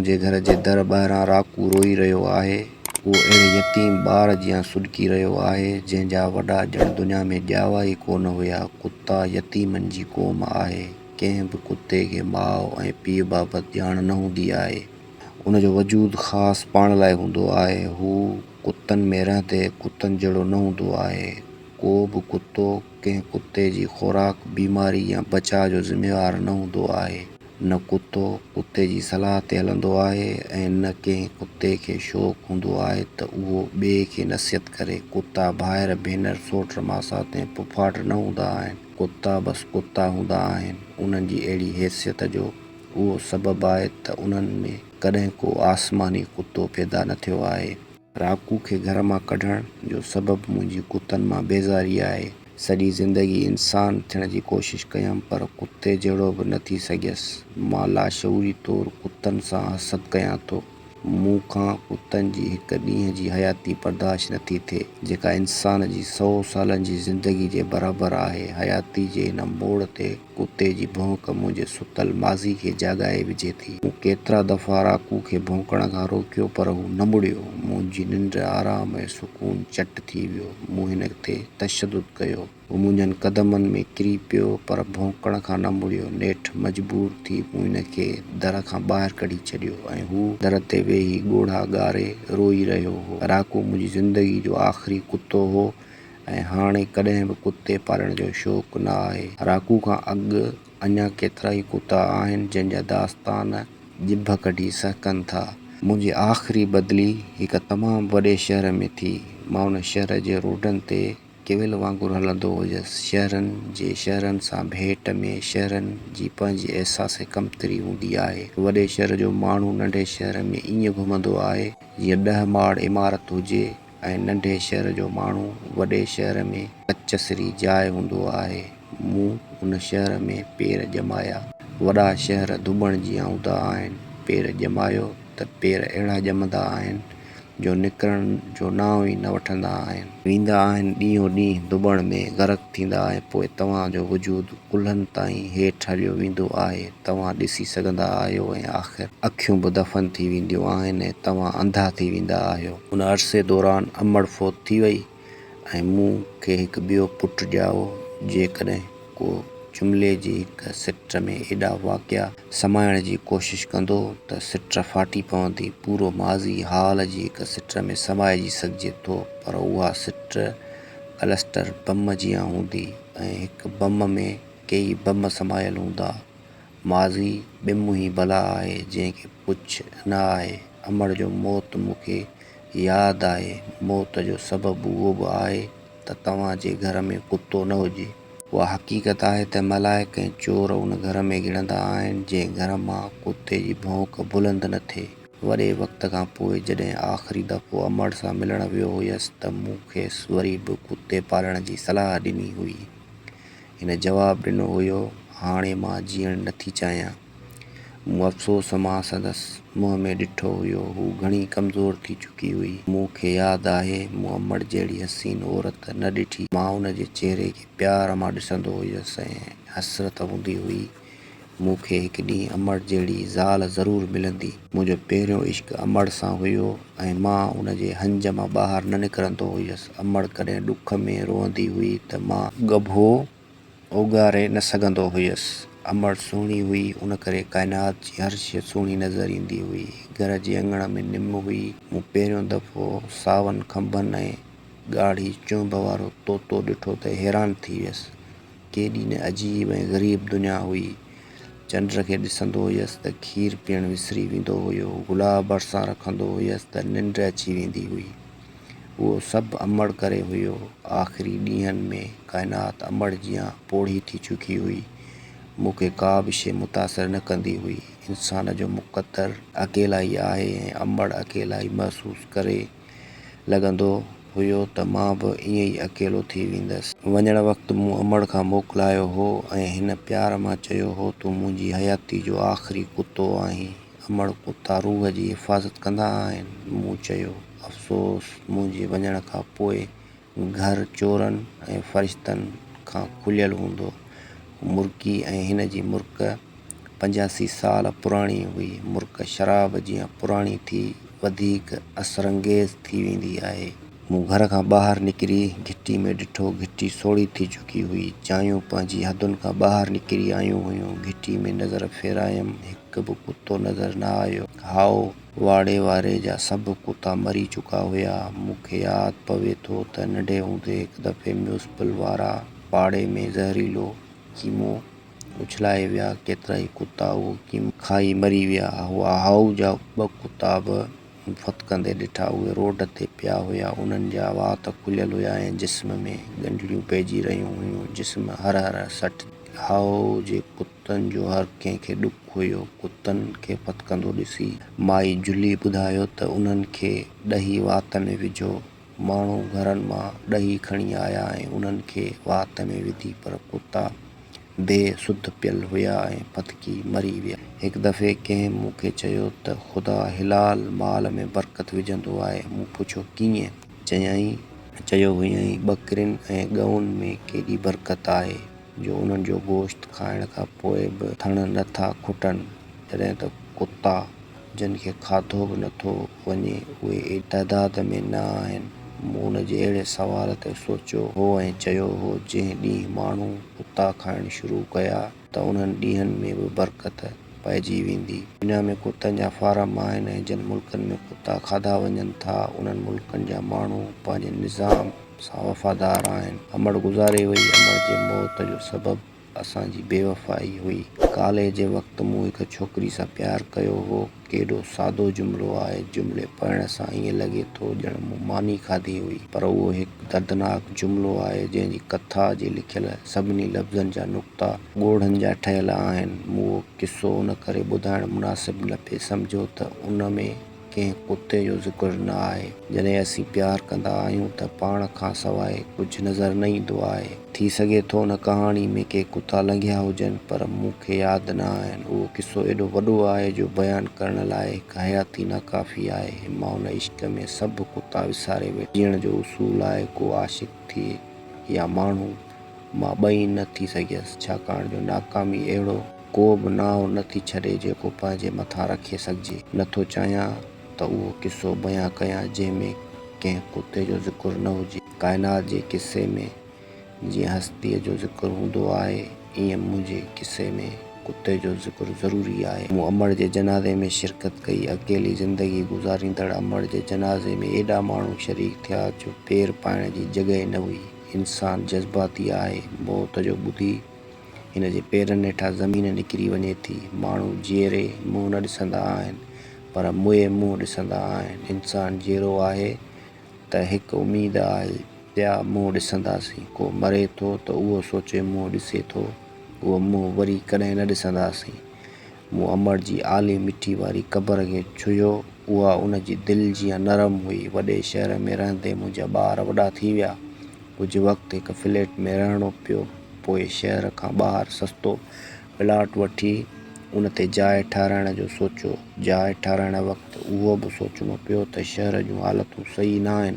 منهنجي گهر جي در ٻاهران راڪو روئي رهيو آهي. اهو اهڙي يتيم ٻار جيان سڏڪي رهيو آهي، جنهن جا وڏا ڄڻ دنيا ۾ ڄاوا ئي ڪو نه هيا. ڪتا يتيمن جي قوم آهي. ڪنهن به ڪتي کي ماء ۽ پيء بابت ڄاڻ نه هوندي آهي. ان جو وجود خاص پاڻ لاء هوندو آهي. هو ڪتن ۾ رهندي ڪتن جهڙو نه هوندو آهي. ڪو به ڪتو ڪنهن ڪتي جي خوراڪ، بيماري يا بچاء جو ذميوار نه هوندو آهي. نه ڪتو ڪتي جي صلاح تي هلندو آهي ۽ نه ڪنهن ڪتي کي شوق هوندو آهي ته اهو ٻئي کي نصيحت ڪري. ڪتا ڀائر، ڀينر، سوٽ، ماسات ۽ پڦاٽ نه هوندا آهن. ڪتا بس ڪتا هوندا آهن. انهن جي اهڙي حيثيت جو اهو سبب آهي ته انهن ۾ ڪڏهن ڪو آسماني ڪتو پيدا نه ٿيو آهي. راڪو کي گهر مان ڪڍڻ جو سبب منهنجي ڪتن مان بيزاري آهي. سڄي زندگي انسان ٿيڻ جي ڪوشش ڪيم پر ڪتي جهڙو به نه ٿي سگهيس. مان لاشعوري طور ڪتن سان حسد ڪيان ٿو. مون کان ڪتن جي هڪ ڏينهن جي حياتي برداشت نه ٿي ٿئي، جيڪا انسان جي سئو سالن جي زندگي جي برابر آهي. حياتي جي هن موڙ تي ڪتي جي ڀونڪ منهنجي ستل ماضي کي جاڳائي وجهي ٿي. مون ڪيترا دفعا راڪو کي ڀونڪڻ کان روڪيو پر هو نه مڙيو. منهنجي ننڊ، آرام ۽ سڪون چٽ ٿي ويو. مون هن تي تشدد ڪيو. هو منهنجن قدمن ۾ ڪري پيو پر ڀونڪڻ کان نه مڙيو. نيٺ مجبور ٿي مون هن کي در کان ٻاهر ڪڍي ڇڏيو ۽ هو در تي ويهي ڳوڙها ڳاري روئي رهيو هو. راڪو منهنجي زندگي جو آخري ڪتو هو. ۽ هاڻي ڪڏهن به ڪتي پالڻ جو شوق نه آهي. راڪو کان اڳ اڃا ڪيترائي ڪتا آهن جن جا داستان ڄڀ ڪڍي سهڪن ٿا. منهنجي آخري بدلي هڪ تمام وڏي شهر ۾ ٿي. مان ان شهر جي روڊن تي ڪيول وانگر هلندو هيس. شهرن جي شهرن سان ڀيٽ ۾ شهرن جي پنهنجي احساس ڪمتري هوندي آهي. وڏي شهر جو ماڻهو ننڍي شهر ۾ ائين گهمندو آهي جيئن ڏهه ماڙ عمارت هجي. ۽ ننڍي شهر جو ماڻهو وڏي شهر ۾ ڪچ سري جاء هوندو آهي. مون ان شهر ۾ پير ڄمايا. وڏا شهر ڌوٻڻ جيان هوندا آهن. پير ڄمايو ته پير اهڙا ڄمندا آهن جو نڪرڻ جو نانء ئي نه وٺندا آهن. ويندا آهن ڏينهون ڏينهن ڌوٻڻ ۾ غرق ٿيندا ۽ پوء توهان جو وجود ڪلهن تائين هيٺ هليو ويندو آهي. توهان ڏسي سگهندا آهيو ۽ آخر اکيون به دفن ٿي وينديون آهن ۽ توهان انڌا ٿي ويندا آهيو. ان عرصي دوران امڙ فوت ٿي وئي ۽ مون کي هڪ ٻيو پٽ ڄائو. جيڪڏهن ڪو جملي جي هڪ سٽ ۾ ايڏا واقعا سمائڻ جي ڪوشش ڪندو ته سٽ ڦاٽي پوندي. پورو ماضي حال جي هڪ سٽ ۾ سمائجي سگهجي ٿو پر اها سٽ ڪلسٽر بم جيان هوندي ۽ هڪ بم ۾ ڪيئي بم سمايل هوندا. ماضي ٻه منهين بلا آهي، جنهن کي پڇ نه آهي. امڙ جو موت مون کي ياد آهي. موت جو سبب اهو به آهي ته توهان جي گهر ۾ ڪتو نه هجي. اها حقيقت آهي ته ملائڪ ۽ چور ان گهر ۾ گهڙندا آهن، جنهن گهر مان ڪتي جي ڀونڪ بلند نه ٿئي. وڏي وقت کان پوء جڏهن آخري دفعو امڙ سان ملڻ ويو هيس ته مون کيس وري به ڪتي پالڻ جي صلاح ڏني هئي. هن جواب ڏنو هيو، هاڻي مان جيئڻ نٿي چاهيان. مون افسوس مان سندس منهن ۾ ڏٺو هيو. هوء گهڻي ڪمزور ٿي چڪي هئي. مون کي ياد آهي، مون امڙ جهڙي حسين عورت نه ڏٺي. مان ان جي چهري کي پيار مان ڏسندو هيس ۽ حسرت هوندي هئي، مون کي هڪ ڏينهن امڙ جهڙي زال ضرور ملندي. منهنجو پهريون عشق امڙ سان هيو ۽ مان ان جي هنج مان ٻاهر نه نڪرندو هيس. امڙ ڪڏهن ڏک ۾ روئندي هئي ته مان ڳڀو اوڳاري نه سگهندو هيس. امڙ سهڻي هئي، ان ڪري ڪائنات جي هر شيء سهڻي نظر ايندي هئي. گهر جي اڱڻ ۾ نم هئي. مون پهريون دفعو ساون کنڀن ۽ ڳاڙهي چهنب وارو طوطو ڏٺو ته حيران ٿي ويس. ڪيڏي نه عجيب ۽ غريب دنيا هئي. چنڊ کي ڏسندو هيس ته کير پيئڻ وسري ويندو هيو. گلاب ڀرسان رکندو هيس ته ننڊ اچي ويندي هئي. اهو سڀ امڙ ڪري هيو. آخري ڏينهن ۾ ڪائنات امڙ جيان پوڙهي ٿي چڪي هئي. مون کي ڪا به شيء متاثر نه ڪندي هئي. انسان جو مقدر اڪيلائي آهي ۽ امڙ اڪيلائي محسوس ڪري لڳندو هيو ته مان به ائين ئي اڪيلو ٿي ويندس. وڃڻ وقت مون امڙ کان موڪلايو هو ۽ هن پيار مان چيو هو تون منهنجي حياتي جو آخري ڪتو آهين. امڙ ڪتا روح جي حفاظت ڪندا آهن. مون چيو. افسوس منهنجي وڃڻ کان پوء گهر چورن ۽ فرشتن کان کليل هوندو. هو مرڪي ۽ هن جي مرڪ 85 سال پراڻي هئي. مرڪ شراب جيان پراڻي ٿي وڌيڪ اثرانگيز ٿي ويندي آهي. مون گهر کان ٻاهر نڪري گهٽي ۾ ڏٺو. گهٽي سوڙهي ٿي چڪي هئي. جايون پنهنجي حدن کان ٻاهر نڪري آيون هيون. گهٽي ۾ نظر ڦيرايم. هڪ به ڪتو نظر نه آيو. هائو، واڙي واري جا سڀ ڪتا مري چڪا هيا. مون کي ياد پوي ٿو ته ننڍي هوندي هڪ دفعي ميونسپل وارا پاڙي ۾ زهريلو ڪيمو اڇلائي ويا. ڪيترائي ڪتا اهو ڪيمو کائي مري ويا هئا. هائو جا ٻه ڪتا به مون ڦٿڪندي ڏٺا. اهي روڊ تي پيا هيا. انهن جا وات کليل هيا ۽ جسم ۾ ڳنڍڙيون پئجي رهيون هيون. جسم هر هر سٽ. هائو جي ڪتن جو هر ڪنهن کي ڏک هيو. ڪتن کي ڦٿڪندو ڏسي مائي جلي ٻڌايو ته انهن کي ڏهي وات ۾ وجهو. ماڻهو گهرن مان ڏهي کڻي آيا ۽ انهن کي وات ۾ وڌي پر ڪتا بي سڌ پيل هيا ۽ ڦٿڪي مري ويا. هڪ دفعي ڪنهن مون کي چيو ته خدا حلال مال ۾ برڪت وجهندو آهي. مون پڇيو ڪيئن؟ چيائين. چيو هيائين ٻڪرين ۽ ڳئون ۾ ڪيڏي برڪت آهي جو انهن جو گوشت کائڻ کان پوء به ٿڻ نه ٿا کٽن جڏهن ته ڪتا جن کي کاڌو به نه ٿو وڃي اهي ايڏي تعداد ۾ نه آهن. مون ان جي اهڙي سوال تي سوچيو هو ۽ چيو هو جنهن ڏينهن ماڻهو ڪتا کائڻ شروع ڪيا ته انهن ڏينهن ۾ به برڪت پئجي ويندي. دنيا ۾ ڪتن جا فارم آهن ۽ جن ملڪن ۾ ڪتا کاڌا وڃن ٿا انهن ملڪن جا ماڻهو پنهنجي نظام سان وفادار آهن. امڙ گذاري وئي. امڙ جي موت جو سبب اسان جي بيوفائي هئي. ڪاليج جي وقت مون هڪ ڇوڪري سان پيار ڪيو هو. ڪيڏو سادو جملو آهي. جملي پڙهڻ سان ائين لڳي ٿو ڄڻ مون ماني کاڌي هئي. پر اهو هڪ دردناڪ جملو آهي جنهن جي ڪٿا جي لکيل سڀني لفظن جا نقطا ڳوڙهن جا ٺهيل آهن. مون اهو قصو ان ڪري ٻڌائڻ مناسب نه پئي سمجهيو ته ان ۾ ڪنهن ڪتي جو ذڪر نه آهي. جڏهن اسين پيار ڪندا آهيون ته پاڻ کان سواء ڪجهه نظر نه ايندو آهي. ٿي سگهي ٿو ان ڪهاڻي ۾ ڪي ڪتا لنگهيا هجن پر مون کي ياد نه آهن. اهو قصو ايڏو وڏو آهي جو بيان ڪرڻ لاء هڪ حياتي ناڪافي آهي. مان ان عشق ۾ سڀ ڪتا وساري ويٺس. جيئڻ جو اصول آهي ڪو عاشق ٿئي يا ماڻهو. مان ٻئي نه ٿي سگهيس، ڇاڪاڻ جو ناڪامي اهڙو ڪو به نانء نه ٿي ڇڏي جيڪو پنهنجي مٿان رکي سگهجي. نه ٿو چاهيان ته اهو قصو بيان ڪيان جنهن ۾ ڪنهن ڪتي جو ذڪر نه هجي. ڪائنات جي قصي ۾ جيئن هستيء جو ذڪر هوندو آهي، ايئن منهنجي قصي ۾ ڪتي جو ذڪر ضروري آهي. مون امڙ جي جنازي ۾ شرڪت ڪئي. اڪيلي زندگي گذاريندڙ امڙ جي جنازي ۾ ايڏا ماڻهو شريڪ ٿيا جو پير پائڻ جي جڳهه نه هئي. انسان جذباتي آهي. موت جو ٻڌي هن جي پيرن هيٺان زمين نڪري وڃي ٿي. ماڻهو جيئري منهن نه ڏسندا آهن، پر موئي منهن ڏسندا آهن. انسان جيئرو آهي ته هڪ اميد آهي، پيا منهن ڏسنداسين. ڪو مري ٿو ته اهو سوچي منهن ڏسي ٿو، اهو منهن وري ڪڏهن نه ڏسنداسين. مون امڙ جي آلي مٺي واري قبر کي ڇهيو. اها ان جي دل جيان نرم هئي. وڏي شهر ۾ رهندي منهنجا ٻار وڏا ٿي ويا. ڪجهه وقت هڪ فليٽ ۾ رهڻو پيو. پوء شهر کان ٻاهر سستو پلاٽ وٺي ان تي جاء ٺاهرائڻ جو سوچيو. جاء ٺاهرائڻ وقت اهو به سوچڻو پيو ته شهر جون حالتون صحيح ناهن.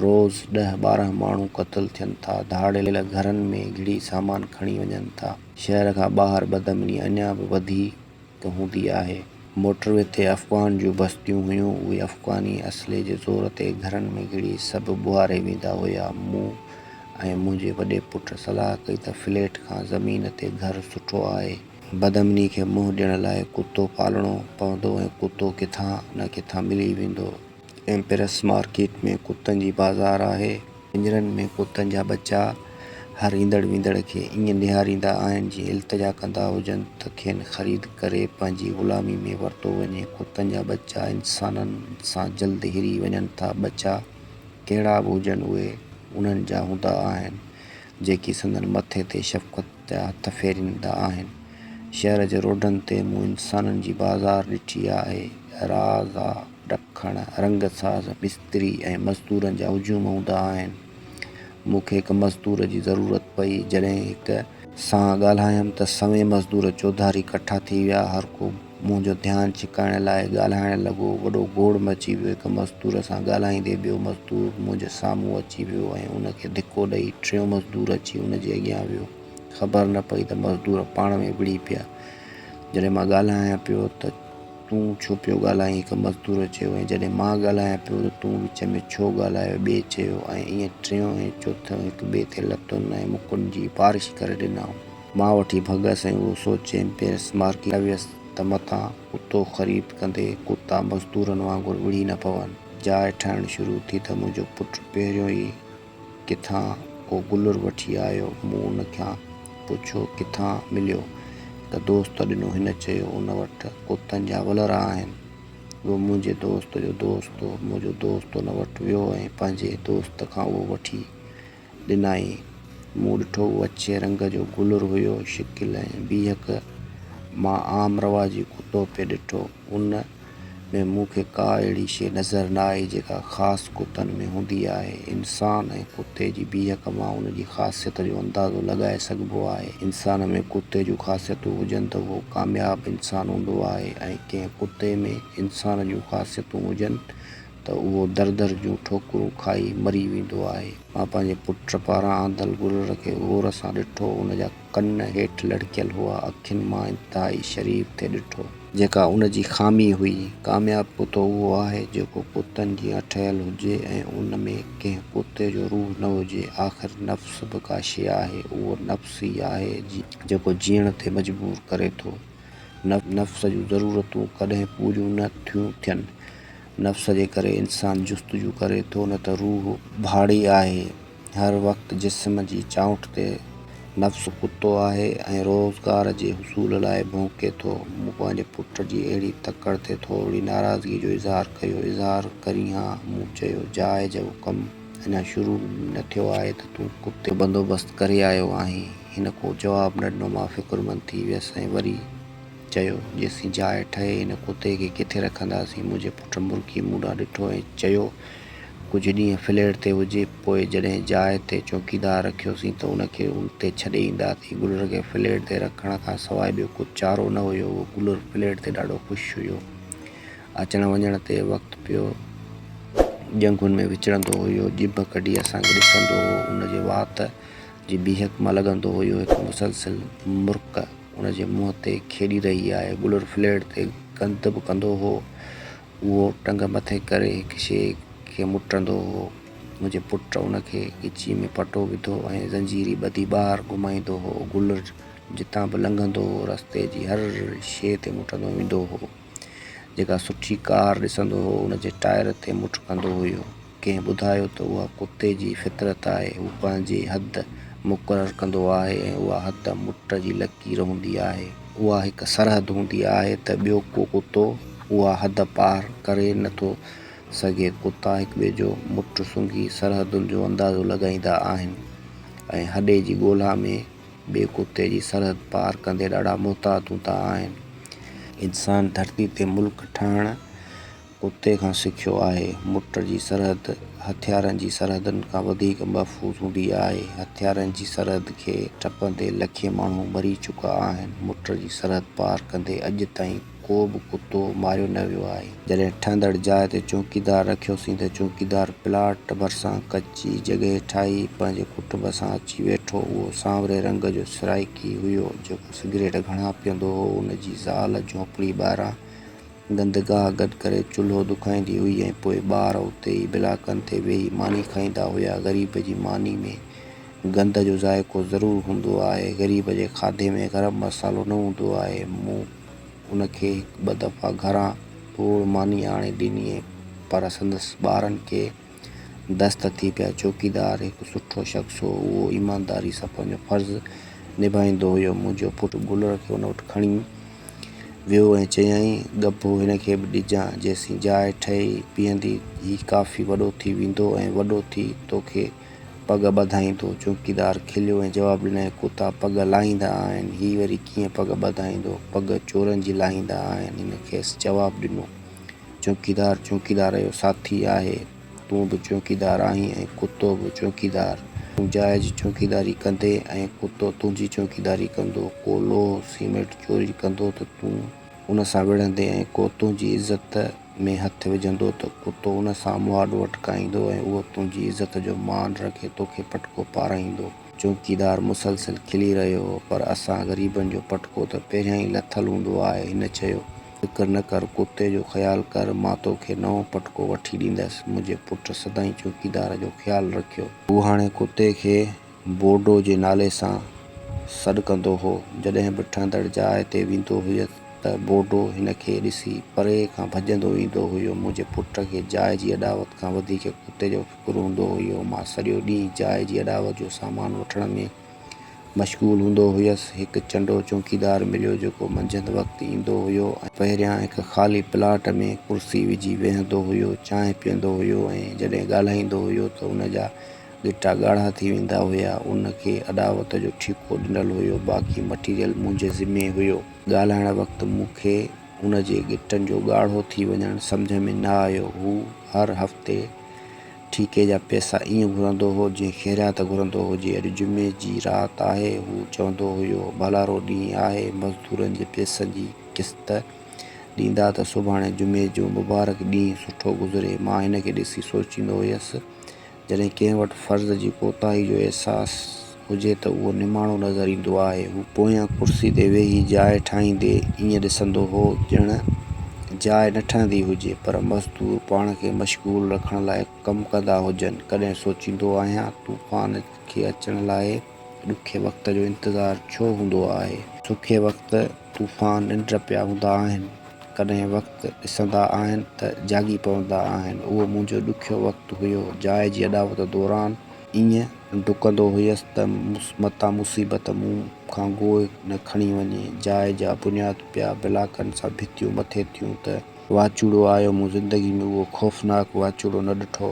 روز ڏهه 12 ماڻهو قتل ٿين ٿا. ڌاڙيل گهرن ۾ گهڙي سامان کڻي وڃن ٿا. شهر کان ٻاهر بدامني اڃا به وڌيڪ هوندي آهي. موٽر وي تي افغان جون بستيون هيون. اهي افغاني اسلحي جي زور تي گهرن ۾ گهڙي سڀ ٻوهاري ويندا هيا. مون ۽ منهنجي وڏي پٽ صلاح ڪئي ته فليٽ کان زمين تي گهر سٺو آهي. بدامني کي منهن ڏيڻ لاء ڪتو پالڻو پوندو ۽ ڪتو ڪٿان نه ڪٿان ملي ويندو. ايمپرس مارڪيٽ ۾ ڪتن جي بازار آهي. پڃرن ۾ ڪتن جا ٻچا هر ايندڙ ويندڙ کي ائين نهاريندا آهن جيئن التجا ڪندا هجن ته کين خريد ڪري پنهنجي غلامي ۾ ورتو وڃي. ڪتن جا ٻچا انسانن سان جلد هري وڃن ٿا. ٻچا ڪهڙا به هجن اهي انهن جا هوندا آهن جيڪي سندن مٿي تي شفقت جا هٿ ڦيريندا آهن. شهر جي روڊن تي مون انسانن جي بازار ڏٺي آهي. رازا، ڏکڻ، رنگ ساز، مستري ۽ مزدورن جا هجوم هوندا آهن. مون کي هڪ مزدور جي ضرورت پئي. جڏهن هڪ سان ڳالهايم ته سوين مزدور چوڌاري ڪٺا ٿي ويا. هر ڪو منهنجو ڌيان ڇڪائڻ لاء ڳالهائڻ لڳو. وڏو گوڙ مچي ويو. هڪ مزدور سان ڳالهائيندي ٻيو مزدور منهنجي سامهون اچي ويو ۽ ان کي ڌڪو ڏئي ٽيون مزدور اچي ان جي اڳيان ويو. خبر نه پئي ته مزدور پاڻ ۾ وڙهي پيا. جڏهن مان ڳالهايان پيو ته تون ڇو پيو ڳالهائين؟ هڪ مزدور چيو ۽ جڏهن مان ڳالهايان پيو ته تون وچ ۾ ڇو ڳالهايو؟ ٻئي چيو ۽ ائين ٽيون ۽ چوٿون هڪ ٻئي تي لتن ۽ مڪن جي بارش ڪري ڏنائون. مان وٺي ڀڳس ۽ اهو سوچي پيرس مارڪيٽ ويس ته متان ڪتو خريد ڪندي ڪتا مزدورن وانگر وڙهي نه پون. جاء ٺاهڻ شروع ٿي ته منهنجو پٽ پهريون ئي ڪٿان ڪو گلر وٺي آيو. مون ان کان پڇيو ڪٿان مليو؟ هڪ دوست ڏنو. هن چيو ان وٽ ڪتن جا ولر آهن. اهو منهنجي دوست جو دوست هو. منهنجو دوست ان وٽ ويو ۽ پنهنجي دوست کان اهو وٺي ڏنائين. مون ڏٺو اهو اڇي رنگ جو گلر هيو. شڪل ۽ بيهڪ مان عام رواجي ڪتو پئي ڏٺو. ان ۾ مون کي ڪا اهڙي شيء نظر نه آئي جيڪا خاص ڪتن ۾ هوندي آهي. انسان ۽ ڪتي جي بيهڪ مان ان جي خاصيت جو اندازو لڳائي سگهبو آهي. انسان ۾ ڪتي جون خاصيتون هجن ته اهو ڪامياب انسان هوندو آهي ۽ ڪنهن ڪتي ۾ انسان جون خاصيتون هجن ته اهو در در جون ٺوڪرون کائي مري ويندو آهي. مان پنهنجي پٽ پاران آندل گلر کي غور سان ڏٺو. ان جا ڪن هيٺ لڙڪيل هئا. اکين مان انتهائي شريف ٿي ڏٺو. جيڪا ان جي خامي هئي. ڪامياب ڪتو اهو آهي، جيڪو ڪتن جيان ٺهيل هجي ۽ ان ۾ ڪنهن ڪتي جو روح نه هجي. آخر نفس به ڪا شيء آهي. اهو نفس ئي آهي، جيڪو جيئڻ تي مجبور ڪري ٿو. نفس جون ضرورتون ڪڏهن پوريون نه ٿيون ٿين. نفس جي ڪري انسان جستجو ڪري ٿو، نه ته روح ڀاڙي آهي. هر وقت جسم جي چانئٺ تي نفس ڪتو آهي ۽ روزگار جي حصول لاء ڀونڪي ٿو. مون پنهنجي پٽ جي اهڙي تڪڙ تي ٿورڙي ناراضگيء جو اظهار ڪيو. اظهار ڪرين ها، مون چيو، جاء جو ڪم اڃا شروع نه ٿيو آهي ته تون ڪتي جو بندوبست ڪري آيو آهين. هن ڪو جواب نه ڏنو. مان فڪرمند ٿي ويس ۽ وري چيو، جيسين جاء ٺهي، هن ڪتي کي ڪٿي رکنداسين؟ منهنجي پٽ مرڪي مون ڏانهن ڏٺو ۽ چيو، ڪجهه ڏينهن فليٽ تي هجي، پوء جڏهن جاء تي چوڪيدار رکيوسين ته ان کي اتي ڇڏي اينداسين. گلر کي فليٽ تي رکڻ کان سواء ٻيو ڪو چارو نه هيو. اهو گلر فليٽ تي ڏاڍو خوش هيو. اچڻ وڃڻ تي وقت پيو ڄنگهن ۾ وچڙندو هيو. ڄڀ ڪڍي اسان کي ڏسندو هو. ان جي وات جي بيهڪ مان لڳندو هيو هڪ مسلسل مرڪ ان جي منهن تي کيڏي رهي آهي. گلر فليٽ تي گند به ڪندو هو. اهو ٽنگ مٿي ڪري هڪ شيء کي مٽندو هو. منهنجي پٽ ان کي ڳچيء ۾ پٽو وڌو ۽ زنجيري ٻڌي ٻاهر گهمائيندو هو. گلر جتان به لنگهندو هو، رستي جي هر شيء تي مٽندو ويندو هو. جيڪا سٺي ڪار ڏسندو هو، ان جي ٽائر تي مٺ ڪندو هيو. ڪنهن ٻڌايو ته اها ڪتي جي فطرت آهي، هو پنهنجي حد مقرر ڪندو آهي ۽ اها حد مٽ جي لڪير هوندي آهي. اها هڪ سرحد هوندي آهي ته ٻيو ڪو ڪتو اها حد پار ڪري نه ٿو سگهي. ڪتا هڪٻئي جو مٽ سونگهي سرحدن جو اندازو لڳائيندا آهن ۽ هڏي جي ڳولا ۾ ٻئي ڪتي جي سرحد پار ڪندي ڏاڍا محتاط هوندا آهن. انسان ڌرتي تي ملڪ ٺاهڻ ڪتي کان سکيو آهي. مٽ جي سرحد هٿيارن جي سرحدن کان وڌيڪ محفوظ هوندي آهي. هٿيارن جي سرحد کي ٽپندي لکين ماڻهو مري چڪا آهن. مٽ جي سرحد پار ڪندي اڄ تائين ڪو به ڪتو ماريو نه ويو آهي. جڏهن ٺهندڙ جاء تي چوڪيدار رکيوسين ته چوڪيدار پلاٽ ڀرسان ڪچي جڳهه ٺاهي پنهنجي ڪٽنب سان اچي ويٺو. اهو سانوري رنگ جو سرائيڪي هيو، جيڪو سگريٽ گهڻا پيئندو هو. ان جي زال جهوپڙي ٻاهران گند گاهه گڏ ڪري چلهو دکائيندي هئي ۽ پوء ٻار اتي ئي بلاڪن تي ويهي ماني کائيندا هيا. غريب جي ماني ۾ گند جو ذائقو ضرور هوندو آهي. غريب جي کاڌي ۾ گرم مصالحو نه هوندو آهي. مون ان کي هڪ ٻه دفعا گهران ٻوڙ ماني آڻي ڏني پر سندس ٻارن کي دست ٿي پيا. چوڪيدار هڪ سٺو شخص هو. اهو ايمانداري سان پنهنجو فرض نڀائيندو هيو. منهنجو پٽ گلر کي ان وٽ کڻي ويو ۽ چيائين، ڳڀو هن کي به ڏجان، جيسين جاء ٺهي بيهندي، هي ڪافي وڏو ٿي ويندو ۽ وڏو ٿي توکي پڳ ٻڌائيندو. چوڪيدار کليو ۽ جواب ڏنائين، ڪتا پڳ لاهيندا آهن، هي وري ڪيئن پڳ ٻڌائيندو؟ پڳ چورن جي لاهيندا آهن. هن کيس جواب ڏنو. چوڪيدار چوڪيدار جو ساٿي آهي. تون به چوڪيدار آهين ۽ ڪتو به چوڪيدار. تون جاء جي چوڪيداري ڪندين ۽ ڪتو تنهنجي چوڪيداري ڪندو. ڪو لوهه سيمينٽ چوري ڪندو ته تون ان سان وڙهندين ۽ ڪو تنهنجي عزت ۾ هٿ وجهندو ته ڪتو ان سان مهاڏو اٽڪائيندو ۽ اهو تنهنجي عزت جو مان رکي توکي پٽڪو پارائيندو. چوڪيدار مسلسل کلي رهيو هو. پر اسان غريبن جو پٽڪو ته پهريان ئي لٿل هوندو آهي. هن چيو. فڪر نه ڪر، ڪتي جو خيال ڪر، مان توکي نئون پٽڪو وٺي ڏيندس. منهنجي پٽ سدائين چوڪيدار جو خيال رکيو. هو هاڻي ڪتي کي بوڊو جي نالي سان سڏ ڪندو هو. جڏهن به ٺهندڙ جاء تي ويندو هيس ته بوڊو هن کي ڏسي پري کان ڀڄندو ايندو هيو. منهنجي پٽ کي جاء جي اڏاوت کان وڌيڪ ڪتي جو فڪر هوندو هيو. مان سڄو ڏينهن جاء جي اڏاوت جو سامان وٺڻ ۾ مشغول هوندو هيس. هڪ چنڊو چونڪيدار مليو جيڪو منجهند وقت ايندو هيو ۽ پهريان هڪ خالي پلاٽ ۾ ڪرسي وجهي ويهندو هيو، چانهه پيئندو هيو ۽ جڏهن ڳالهائيندو هيو ته ان جا ڳٽا ڳاڙها ٿي ويندا هيا. ان کي اڏاوت جو ٺيڪو ڏنل هيو، باقي مٽيريل منهنجي ذمي هيو. ڳالهائڻ وقت مون کي ان جي ڳٽن جو ڳاڙهو ٿي وڃڻ سمجهه ۾ نه آيو. هو هر هفتي ٺيڪي جا پئسا ائين گهرندو هو، جيئن خيرات گهرندو هجي. اڄ جمعي جي رات آهي، هو چوندو هيو، ڀلارو ڏينهن آهي، مزدورن جي پئسن جي قسط ڏيندا ته سڀاڻي جمعي جو مبارڪ ڏينهن سٺو گذري. مان هن کي ڏسي سوچيندو هيس، جڏهن ڪنهن وٽ فرض جي ڪوتاهي جو احساس هجي ته اهو نماڻو نظر ايندو آهي. هو پويان ڪرسي تي ويهي جاء ٺاهيندي ائين ڏسندو هو ڄڻ جاء نه ٺهندي هجي پر مزدور پاڻ کي مشغول رکڻ لاء ڪم ڪندا هجن. ڪڏهن سوچيندو آهيان طوفان کي اچڻ لاء ڏکي وقت جو انتظار ڇو هوندو آهي؟ سکي وقت طوفان ننڊ پيا هوندا آهن. ڪڏهن وقت ڏسندا آهن ته جاڳي پوندا آهن. اهو منهنجو ڏکيو وقت هيو. جاء جي اڏاوت دوران ائين ڊڪندو هيس ته متان مصيبت مون کان گوء نه کڻي وڃي. جاء جا بنياد پيا بلاڪن سان ڀتيون مٿي ٿيون ته واچوڙو آيو. مون زندگي ۾ اهو خوفناڪ واچوڙو نه ڏٺو.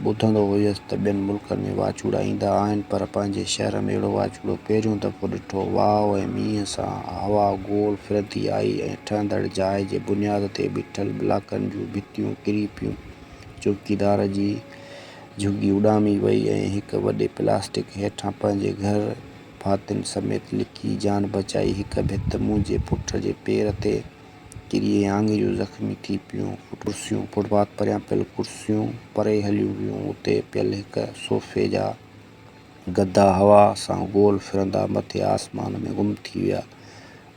ٻڌندو هيس ته ٻين ملڪن ۾ واچوڙا ايندا آهن پر پنهنجي شهر ۾ اهڙو واچوڙو پهريون دفعو ڏٺو. واء ۽ مينهن سان هوا گول ڦرندي آئي ۽ ٺهندڙ جاء جي بنياد تي بيٺل بلاڪن جون ڀتيون ڪري پيون. چوڪيدار جي جهڳي اڏامي وئي ۽ هڪ وڏي پلاسٽڪ هيٺان پنهنجي گهر ڀاتين سميت لڪي جان بچائي. هڪ ڀت منهنجي پٽ جي پير تي ڪري ۽ آڱريون زخمي ٿي پيون. ڪرسيون فٽ پاٿ پريان پيل ڪرسيون پري هليون ويون. اتي پيل هڪ صوفي جا گدا هوا سان گول ڦرندا مٿي آسمان ۾ گم ٿي ويا.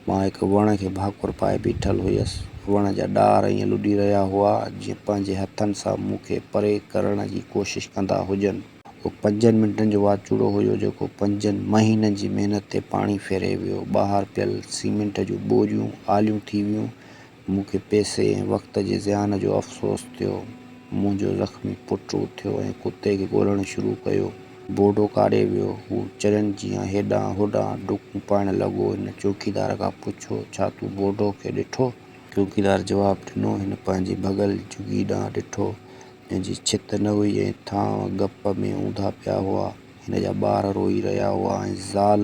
مان هڪ وڻ کي ڀاڪر پائي بيٺل هيس. وڻ جا ڏار ائين لڏي رهيا هئا، جيئن پنهنجي هٿن سان مون کي پري ڪرڻ جي ڪوشش ڪندا هجن. اهو پنجن منٽن جو واچوڙو هيو، جيڪو پنجن مهينن جي محنت تي پاڻي ڦيري ويو. ٻاهر پيل سيمينٽ جون ٻوريون آليون ٿي ويون. مون کي پئسي ۽ وقت جي زيان جو افسوس ٿيو. منهنجو زخمي پٽ اٿيو ۽ ڪتي کي ڳولڻ شروع ڪيو. بوڊو ڪاڏي ويو؟ هو چرين جيان هيڏانهن هوڏانهن ڊڪون پائڻ لڳو. هن چوڪيدار کان پڇيو، ڇا تون بوڊو کي ڏٺو؟ چوڪيدار جواب ڏنو، هن پنهنجي ڀڳل جهڳي ڏانهن ڏٺو. جنهن جي ڇت نه هئي ۽ ٿانء گپ ۾ اونڌا پيا هئا. هن جا ٻار روئي رهيا هئا ۽ زال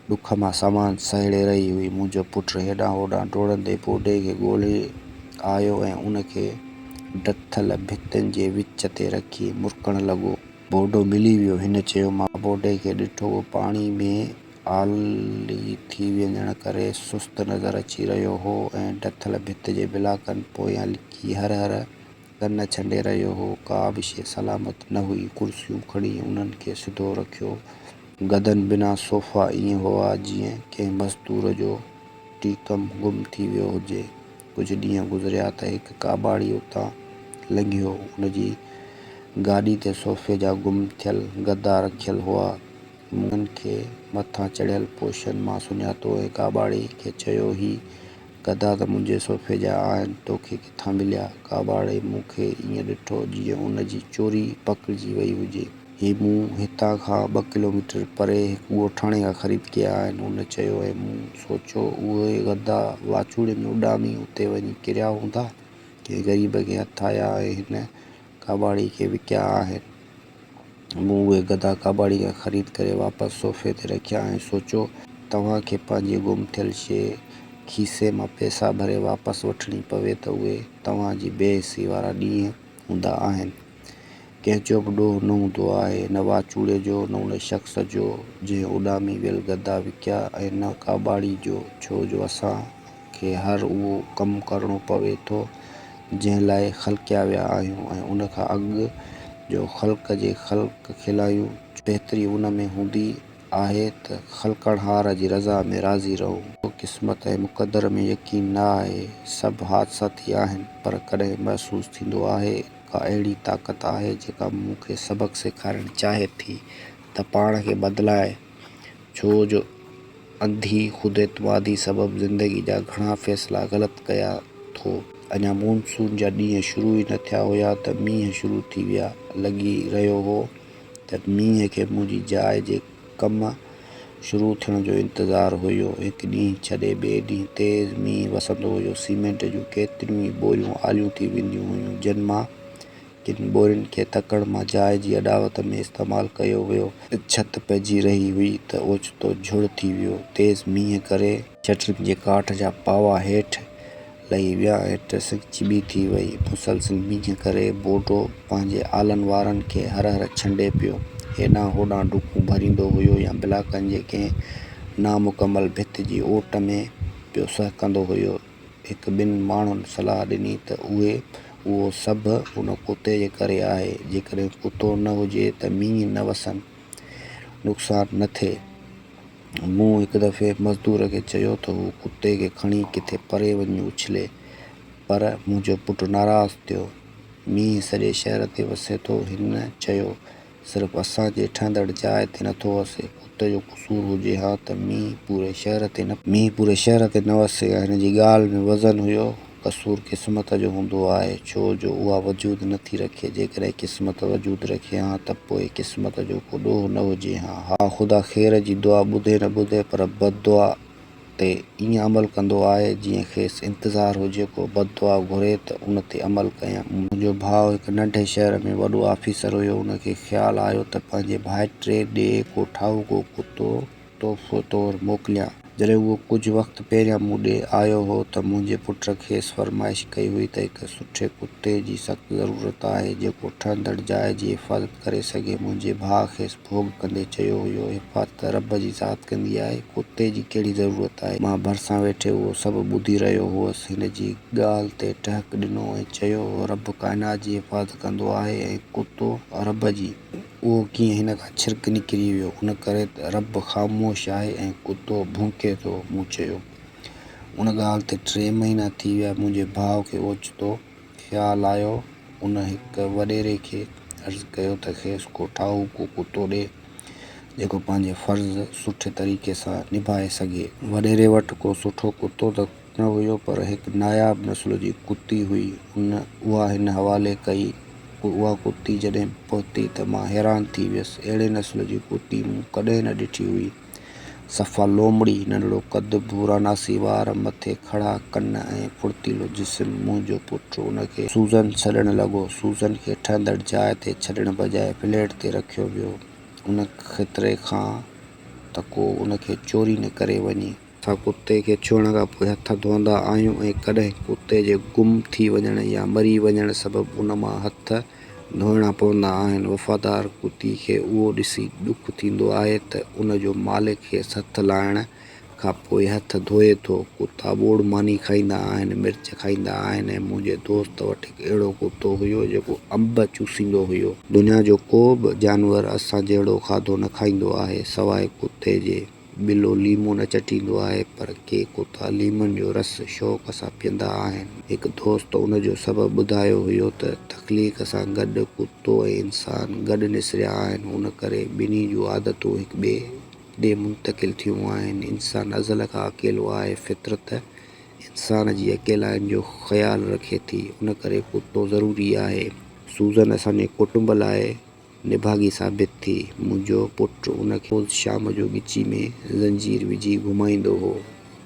ڏک مان سامان سهيڙي رهي هئي. منهنجو پٽ هيڏانهن هوڏانهن ڊوڙندي بوڍي کي ڳولي آيو ۽ ان کي ڊٿل ڀتين جي وچ تي رکي مرڪڻ لڳو. بوڍو ملي ويو، هن چيو. مان بوڍي کي ڏٺو. هو پاڻي ۾ آلي ٿي وڃڻ ڪري سست نظر اچي رهيو هو ۽ ڊٿل ڀت جي بلاڪن پويان لڪي هر هر ڪن ڇنڊي رهيو هو. ڪا به شيء سلامت نه هئي. ڪرسيون کڻي انهن کي سڌو رکيو. گدن بنا صوفا ائين هئا جيئن ڪنهن مزدور جو ٽيڪم گم ٿي ويو هجي. ڪجهه ڏينهن گذريا ته هڪ ڪاٻاڙي اتان لنگهيو. ان جي گاڏي تي صوفي جا گم ٿيل گدا رکيل هئا. مون انهن کي مٿان چڙهيل پوشن مان سڃاتو ۽ ڪاٻاڙي کي چيو هي گدا ته منهنجي صوفي جا آهن، توکي ڪٿان مليا؟ ڪاٻاڙي مون کي ائين ڏٺو جيئن ان جي چوري پڪڙجي وئي هجي. هي مون هتان کان ٻه ڪلوميٽر پري هڪ ڳوٺاڻي کان خريد ڪيا آهن. هن چيو ۽ مون سوچيو اهي گدا واچوڙي ۾ اڏامي اتي وڃي ڪريا هوندا، ڪنهن غريب کي هٿ آيا ۽ هن ڪاٻاڙي کي وڪيا آهن. مون اهي گدا ڪاٻاڙي کان خريد ڪري واپس صوفي تي رکيا ۽ سوچيو، توهان کي پنهنجي گم ٿيل شيء کيسي مان پئسا ڀري واپس وٺڻي پوي ته اهي توهان جي بي حسي وارا ڏينهن هوندا آهن. ڪنهن جو به ڏوهه نه هوندو آهي، نه واچوڙي جو، نه ان شخص جو جنهن اڏامي ويل گدا وڪيا ۽ نه ڪاٻاڙي جو، ڇو جو اسان کي هر اهو ڪم ڪرڻو پوي ٿو جنهن لاء خلقيا ويا آهيون ۽ ان کان اڳ جو خلق جي خلق کلايون، بهتري ان ۾ هوندي آهي ته خلقڻهار جي رضا ۾ راضي رهون. قسمت ۽ مقدر ۾ يقين نه آهي. سڀ حادثاتي آهن، پر ڪڏهن محسوس ٿيندو آهي ڪا اهڙي طاقت آهي جيڪا مون کي سبق سيکارڻ چاهي ٿي ته پاڻ کي بدلائي ڇو جو انڌي خود اعتمادي سبب زندگي جا گهڻا فيصلا غلط ڪيا ٿو. اڃا مونسون جا ڏينهن شروع ئي نه ٿيا هيا ته مينهن شروع ٿي ويا. لڳي رهيو هو ته مينهن کي منهنجي جاء جي ڪم شروع ٿيڻ جو انتظار هيو. هڪ ڏينهن ڇڏي ٻئي ڏينهن تيز مينهن وسندو هيو. سيمينٽ جون ڪيتريون ئي ٻوريون آليون ٿي وينديون هيون، جن مان ڪن ٻورين کي تڪڙ مان جاء جي اڏاوت ۾ استعمال ڪيو ويو. ڇت پئجي رهي هئي ته اوچتو جهڙ ٿي ويو. تيز مينهن ڪري. شٽرنگ جي ڪاٺ جا پاوا هيٺ لهي ويا ۽ ٽرسڪ چٻي ٿي وئي. مسلسل مينهن ڪري بوڊو پنهنجي آلن وارن کي هر هر ڇنڊي پيو. هيڏانهن هوڏانهن ڊڪون ڀريندو هيو يا بلاڪن جي ڪنهن نامڪمل ڀت جي اوٽ ۾ پيو سهڪندو هيو. هڪ ٻن ماڻهن صلاح ڏني ته اهي اهو سڀ ان ڪتي جي ڪري آهي، جيڪڏهن ڪتو نه هجي ته مينهن نه وسن، نقصان نه ٿئي. مون هڪ دفعي مزدور کي چيو ته هو ڪتي کي کڻي ڪٿي پري وڃي اڇلي، پر منهنجو پٽ ناراض ٿيو. مينهن سڄي شهر تي وسي ٿو، هن چيو. صرف اسان جي ٺهندڙ جاء تي نٿو وسي. ڪتي جو قصور هجي ها ته مينهن پوري شهر تي نه. مينهن پوري شهر تي نه وسي ها. هن جي ڳالهه ۾ وزن هيو. قصور قسمت جو هوندو آهي، ڇو جو اها وجود نٿي رکي. جيڪڏهن قسمت وجود رکي ها ته پوء قسمت جو ڪو ڏوهه نه هجي ها. ها خدا خير جي دعا ٻڌي نه ٻڌي پر بد دعا تي ائين عمل ڪندو آهي جيئن کيس انتظار هجي ڪو بد دعا گهري ته ان تي عمل ڪيان. منهنجو ڀاء هڪ ننڍي شهر ۾ وڏو آفيسر هيو ان کي خيال آيو ته پنهنجي ڀائٽي ڏي ڪو ٺاهوڪو ڪتو تحفو طور موڪليان. جڏهن اهو ڪجهه وقت پهريان مون ڏي آيو هو ته منهنجي پٽ کيس فرمائش ڪئي هئي ته هڪ سٺي ڪتي جي سخت ضرورت آهي جيڪو ٺهندڙ جاء جي حفاظت ڪري سگهي. منهنجي ڀاء کيس ڀوڳ ڪندي چيو هيو، حفاظت ته رب جي ذات ڪندي آهي، ڪتي جي ڪهڙي ضرورت آهي. مان ڀرسان ويٺي اهو سڀ ٻڌي رهيو هئس. هن جي ڳالهه تي ٽهڪ ڏنو ۽ چيو هو، رب ڪائنات جي حفاظت ڪندو آهي ۽ ڪتو رب جي. اهو ڪيئن هن کان ڇرڪ نڪري ويو، ان ڪري ته رب خاموش آهي ۽ ڪتو ڀونڪي ٿو. مون چيو. ان ڳالهه تي ٽي مهينا ٿي ويا، منهنجي ڀاء کي اوچتو خيال آيو. ان هڪ وڏيري کي عرض ڪيو ته کيس ڪو ٺاهوڪو ڪتو ڏي، جيڪو پنهنجي فرض سٺي طريقي سان نڀائي سگهي. وڏيري وٽ ڪو سٺو ڪتو ته نه هيو، پر هڪ ناياب نسل جي ڪتي هئي. ان اها هن حوالي ڪئي. اها ڪتي جڏهن پهتي ته مان حيران ٿي ويس. اهڙي نسل جي ڪتي مون ڪڏهن نه ڏٺي هئي. صفا لومڙي، ننڍڙو قد، ڀورا ناسي وار، مٿي کڙا ڪن ۽ ڦڙتيلو جسم. منهنجو پٽ ان کي سوزن سڏڻ لڳو. سوزن کي ٺهندڙ جاء تي ڇڏڻ بجاء فليٽ تي رکيو ويو، ان خطري کان ته ڪو ان کي چوري نه ڪري وڃي. اسان ڪتي کي ڇهڻ کان پوء هٿ ڌوئندا آهيون ۽ ڪڏهن ڪتي جي گم ٿي وڃڻ يا مري وڃڻ سبب ان مان هٿ ڌوئڻا پوندا آهن. وفادار ڪتي کي اهو ڏسي ڏک ٿيندو آهي ته ان جو مالڪ کيس هٿ لائڻ کان پوء هٿ ڌوئي ٿو. ڪتا ٻوڙ ماني کائيندا آهن، مرچ کائيندا آهن ۽ منهنجي دوست وٽ هڪ اهڙو ڪتو هيو جيڪو انب چوسيندو هيو. دنيا جو ڪو به جانور اسان جهڙو کاڌو نه کائيندو آهي، سواء ڪتي جي. ٻلو ليمو نه چٽيندو آهي پر ڪي ڪتا ليمن جو رس شوق سان پيئندا آهن. هڪ دوست ان جو سبب ٻڌايو هيو ته تخليق سان گڏ ڪتو ۽ انسان گڏ نسريا آهن ان ڪري ٻنهي جون عادتون هڪ ٻئي ڏي منتقل ٿيون آهن. انسان ازل کان اڪيلو آهي فطرت انسان جي اڪيلائين جو خيال رکي ٿي ان ڪري ڪتو ضروري آهي. سوزن اسان جي ڪٽنب لاء نڀاڳي ثابت ٿي. منهنجو پٽ ان کي روز شام جو ڳچي ۾ زنجير وجهي گهمائيندو هو.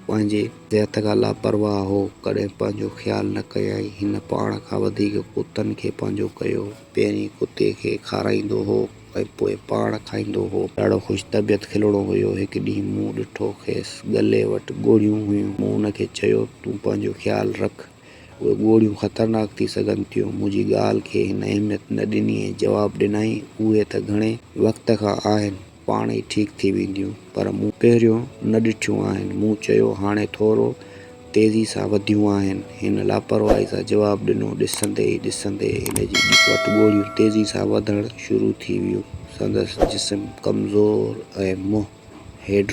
پنهنجي صحت کان لاپرواهه هو. ڪڏهن پنهنجو خيال نه ڪيائين. هن پاڻ کان وڌيڪ ڪتن کي پنهنجو ڪيو. پهرين ڪتي کي کارائيندو هو ۽ پوء پاڻ کائيندو هو. ڏاڍو خوش طبيعت کلڻو هيو. هڪ ڏينهن مون ڏٺو کيس ڳلي وٽ ڳوڙهيون هيون. مون ان کي چيو، تون پنهنجو خيال رک. اهي ڳوڙهيون خطرناڪ ٿي سگهن ٿيون. منهنجي ڳالهه کي هن اهميت نه ڏني ۽ جواب ڏنائين، اهي ته گهڻي وقت کان آهن، پاڻ ئي ٺيڪ ٿي وينديون، پر مون پهريون نه ڏٺيون آهن. مون چيو، هاڻي ٿورو تيزي سان وڌيون آهن. هن لاپرواهي سان جواب ڏنو. ڏسندي ئي ڏسندي هن جي وٽ ڳوڙهيون تيزي سان وڌڻ شروع ٿي ويون. سندس جسم ڪمزور ۽ منهن. هيڊ.